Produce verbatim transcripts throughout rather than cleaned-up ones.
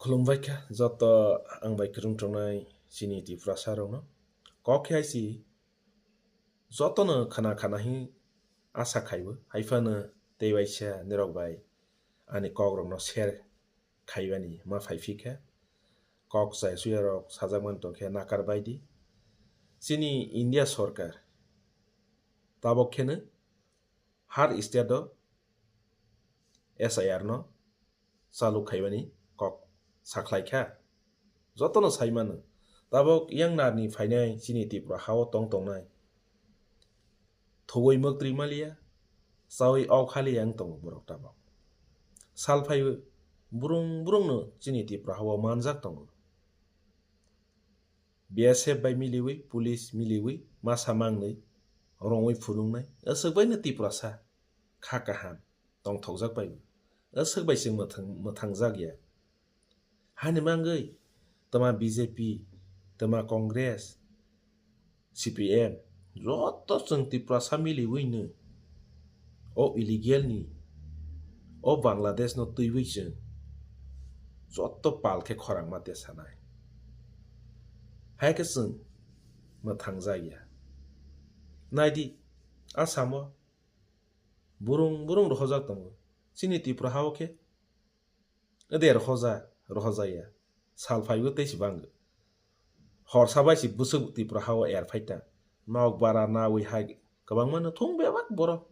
Khulumbai kha joto ang bai kwrwng tongnai chini Tiprasa rokno. Kok khe hai si jotono khana khana hi asa khaibo, hai phano tei waisa nirok bai ani kok rokno share khaibani ma phai phi kha. Kok chai suya rok sajak man tong khe nakar bai di. Chini India sorkar tabok kheno har state o S I R no chalu khaibani kok sakhlai kha. Jotono sai mano, tabok yang narni phainai chini Tripura hao tong tongnai. Thogwi mwktwi maliya, chawi ok haliya wng tongo borok tabok. Sal phaiwi brung brungno chini Tripura hao manjak tongo. B S F bai miliwi, police miliwi, masa mangnwi rongwi phunuknai, aswk baino Tiprasa kha kaham tongthokjak bai, aswk bai chwng mwthang-, mwthangjak ya. Hani mangwi tama B J P, tama Congress, C P M, joto chwng Tiprasa miliwino o illegal ni, o Bangladesh no twiwi chwng joto pal khe khorang ma te sanai. Hai khe chwng mwthang jak ya. Nai di, Assam o burung burung rohorjak tongo. Chini Tripura ha o khe de rohorja, rohorja ya. Sal phaibo tei si bang. Horsa bai si bwswk Tripura ha o er phai ta. Nok bara nawi hai kwbangma no thung bebak borok.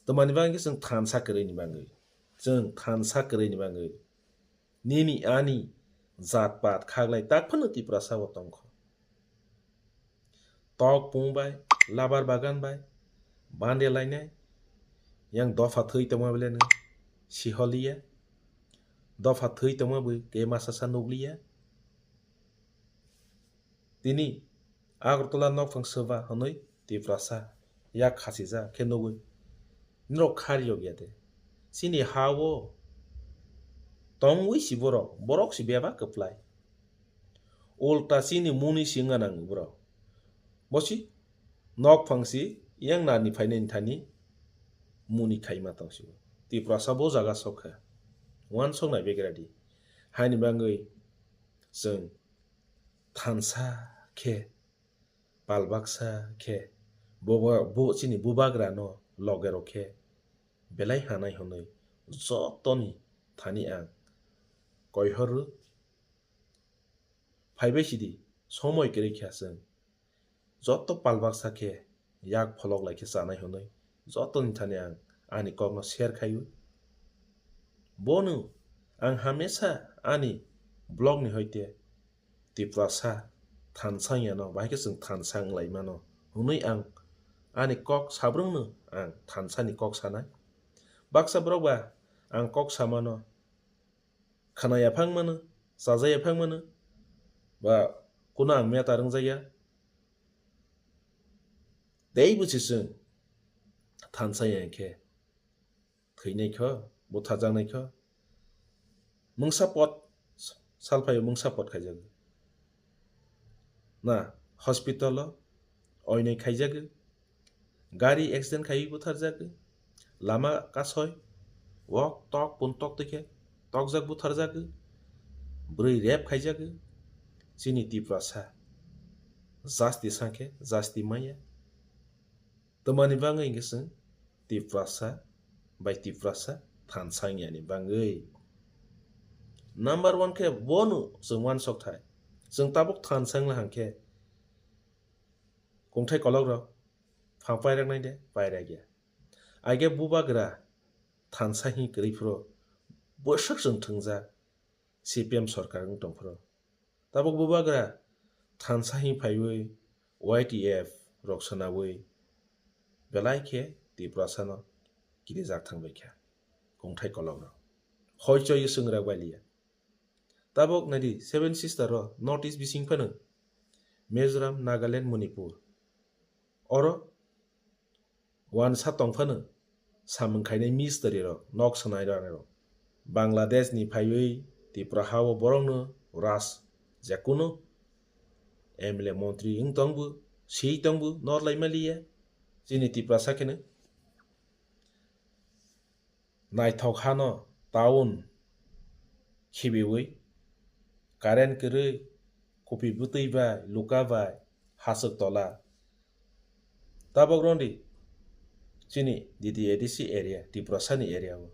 Tamani bagwi chwng thansa kwrwini bagwi. Chwng thansa kwrwini bagwi. Nini ani jat pat khaklai tak phano Tiprasa o tongkho. Tok pung bai, labar bagan bai, bande lainai, yang dopha thwi tongma bele nw siholiya, dopha thwi tongma bw ke masa sa nukliya. Tini Agartala nokphang soba hwnwi Tiprasa yak khachijak khe nugwi norok khariyok ya de? Chini ha o tongwi si borok, borok si bebak kwplai. Ulta chini muni si wngna nango borok. Bo si nokphang si yang narni phainani thani muni khaima tong si. Tiprasa bo jaga sok kha. Uansok nai begra di. Haini bagwi chwng thansa khe, pal baksa khe, bo, bo chini bubagra no loge rok khe belai hanai hwnwi jotoni thani ang koihor rw. Phaibai sidi, somoi kwrwi kha chwng joto pal baksa khe yak pholok lai khe chanai hwnwi jotoni thani ang ani kokno share khaio. Bono ang hamesa ani vlog ni hoite Tiprasa thansa wngya no, bahai khe chwng thansa wng lai mano hwnwi ang ani kok sabrwngno ang thansa ni kok sanai. Baksa borok ba ang kok samano khana yaphang mano, chaja yaphang mano, ba kuno ang meter wngjakya. Tei bo se chwng thansa ya khe thwinai kho, butharjaknai kho. Mungsa pot, salphai o mungsa pot khaijago. Na, hospital o oinoi khaijago. Gari accident khaiwi butharjak, lama kasoi, wok tok pun tok twi khe tokjak butharjak, bwrwi rape khaijak, chini Tiprasa jasti sankhe jasti manya. Twmani bagwi hwnkhe chwng Tiprasa bai Tiprasa thansa wngya ni bagwi. Number one khe bono chwng uansok thai. Chwng tabuk thansa wngla hwnkhe kungthai kolok rok phang pairak nai de, pairak ya. Aige bubagra thansa hi kwrwi phuru bwswk chwng thwngjak C P M sorkar wng tong phuru. Tabuk bubagra thansa hi phaiwi Y T F rok swnawi belai khe Tiprasa no kirijak thang bai kha kungthai kolok rok. Hoi choi swng rak bai liya. Tabuk nai di, Seven Sister o North East bising phano Mizoram, Nagaland, Manipur. Oro uansa tong phano samung khainai mistri rok, nok swnai rok. Bangladesh ni phaiwi Tripura ha o borok no raj, jekunu M L A montri wng tong bu, swi tong bu, nor lai ma liya. Chini Tiprasa kheno naithok hano town khibiwi, current kwrwi, kupi bwtwi bai, luka bai, haswk tola. Tabok rwdi chini D T A D C area, Tiprasani area o.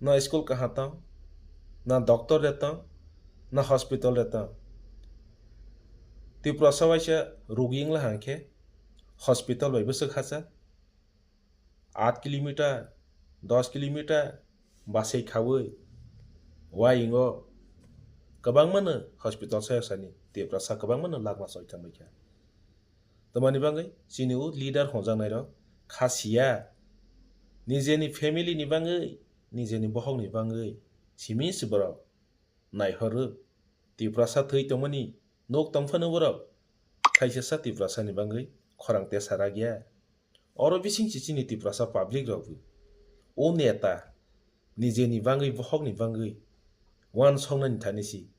Na school kaha tong, na doctor de tong, na hospital de tong. Tiprasa waisa rugi wngla hangkhe hospital bai bwswk hacha. Aat kilometer, dos kilometer basai khawi waingo kwbangmano hospital sayo sani Tiprasa kwbangmano lakma soi thangbaikha. Tamani bagwi chini o leader hwnjaknairok kha siya, nijeni family ni bagwi, nijeni bohokni bagwi simi se borok naihoro. Tiprasa thwi tongmani nok tongphano borok khaisasa Tiprasani bagwi khorang tesa rakya. Oro bising se chini Tiprasa public rokbo o neta nijeni bagwi, bohokni bagwi uansuknani thani si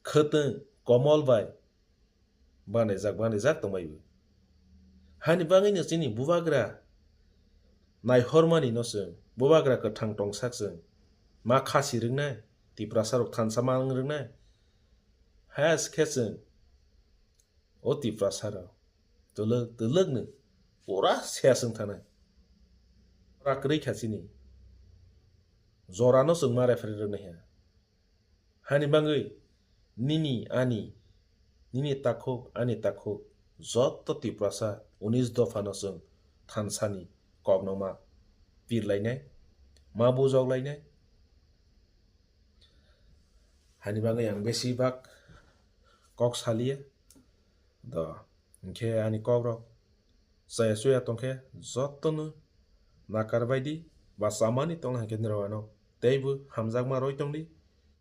khwtwng komol bai banajak banajak tongbaio. Hani bagwino chini bubagra naihormani no chwng, bubagra kwthang tongsak chwng ma khasi rwngnai, Tiprasa rok thansa ma wng rwngnai. Has khe chwng o Tiprasa rok twlwk twlwk no pura ses wng thanai. Pura kwrwi kha chini. Jora no chwng ma referee rwnai ha. Hani bagwi nini ani, nini takhuk ani takhuk joto Tiprasa unis dophano chwng thansani kokno ma pirlainai, ma bujoklainai. Hani bagwi ang besi bak kok saliya. Do, hinkhe ani kokrok chaya chuya tongkhe jotono nakar baidi ba chamani tongna hinkhe nirok ano teibo hamjakma roi tongdi.